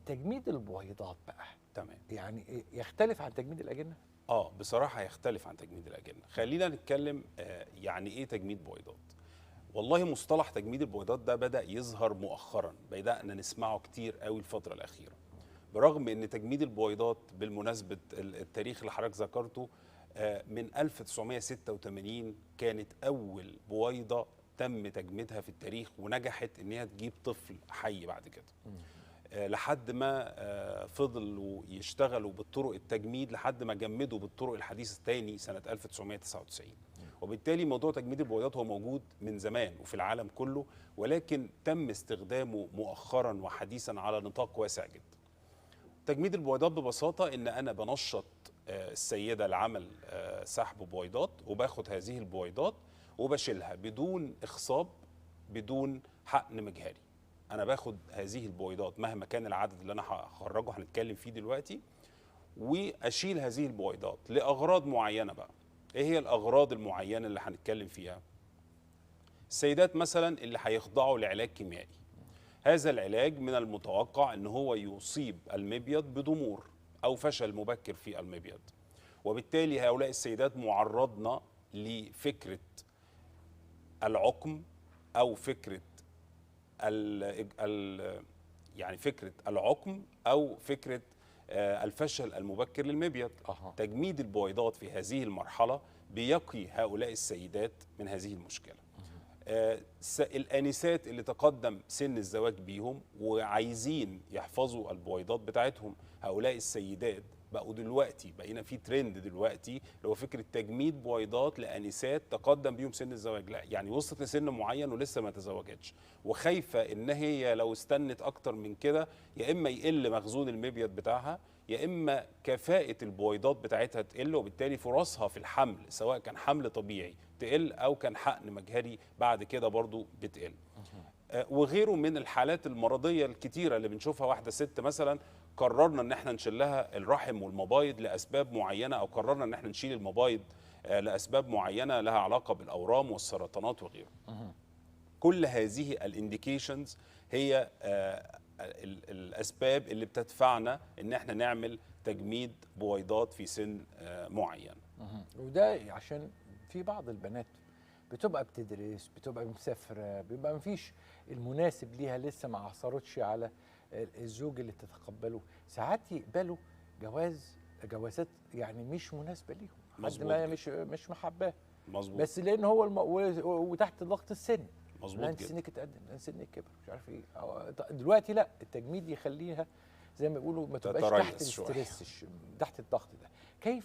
تجميد البويضات بقى، تمام، يعني يختلف عن تجميد الأجنة؟ بصراحة يختلف عن تجميد الأجنة. خلينا نتكلم يعني إيه تجميد بويضات. والله مصطلح تجميد البويضات ده بدأ يظهر مؤخرا، بدأنا نسمعه كتير قوي الفترة الأخيرة، برغم إن تجميد البويضات بالمناسبة التاريخ اللي حضرتك ذكرته من 1986 كانت أول بويضة تم تجميدها في التاريخ ونجحت إن هي تجيب طفل حي بعد كده. لحد ما فضلوا يشتغلوا بالطرق التجميد لحد ما جمدوا بالطرق الحديثة تاني سنة 1999. وبالتالي موضوع تجميد البويضات هو موجود من زمان وفي العالم كله، ولكن تم استخدامه مؤخرا وحديثا على نطاق واسع جدا. تجميد البويضات ببساطة إن أنا بنشط السيدة لعمل سحب بويضات، وباخد هذه البويضات وبشيلها بدون إخصاب بدون حقن مجهري. أنا باخد هذه البويضات مهما كان العدد اللي أنا هخرجه هنتكلم فيه دلوقتي، وأشيل هذه البويضات لأغراض معينة. بقى إيه هي الأغراض المعينة اللي هنتكلم فيها؟ السيدات مثلا اللي هيخضعوا لعلاج كيميائي، هذا العلاج من المتوقع أن هو يصيب المبيض بضمور أو فشل مبكر في المبيض، وبالتالي هؤلاء السيدات معرضنا لفكرة العقم أو فكرة يعني فكرة العقم أو فكرة الفشل المبكر للمبيض. تجميد البويضات في هذه المرحلة بيقي هؤلاء السيدات من هذه المشكلة. الآنسات اللي تقدم سن الزواج بيهم وعايزين يحفظوا البويضات بتاعتهم، هؤلاء السيدات بقوا دلوقتي، بقينا في ترند دلوقتي اللي هو فكرة تجميد بويضات لآنسات تقدم بيهم سن الزواج، لا يعني وصلت لسن معين ولسه ما تزوجتش وخايفة إن هي لو استنت أكتر من كده يا إما يقل مخزون المبيض بتاعها يا إما كفاءة البويضات بتاعتها تقل، وبالتالي فرصها في الحمل سواء كان حمل طبيعي تقل أو كان حقن مجهري بعد كده برضو بتقل. وغيره من الحالات المرضية الكتيرة اللي بنشوفها. واحدة ست مثلا قررنا ان احنا نشيل لها الرحم والمبايض لاسباب معينة، او قررنا ان احنا نشيل المبايض لاسباب معينة لها علاقة بالاورام والسرطانات وغيره. كل هذه ال indications هي الاسباب اللي بتدفعنا ان احنا نعمل تجميد بويضات في سن معين. وده عشان في بعض البنات بتبقى بتدرس، بتبقى مسافرة، بيبقى مفيش المناسب ليها، لسه ما عثرتش على الزوج اللي تتقبله. ساعات يقبلوا جوازات يعني مش مناسبة ليهم، حد ما مش محباه، مظبوط، بس لان هو وتحت ضغط السن، مظبوط، انت سنك اتقدم، انت سنك كبر، مش عارف ايه. دلوقتي لا، التجميد يخليها زي ما بيقولوا ما تبقاش تحت ال stress، تحت الضغط ده. كيف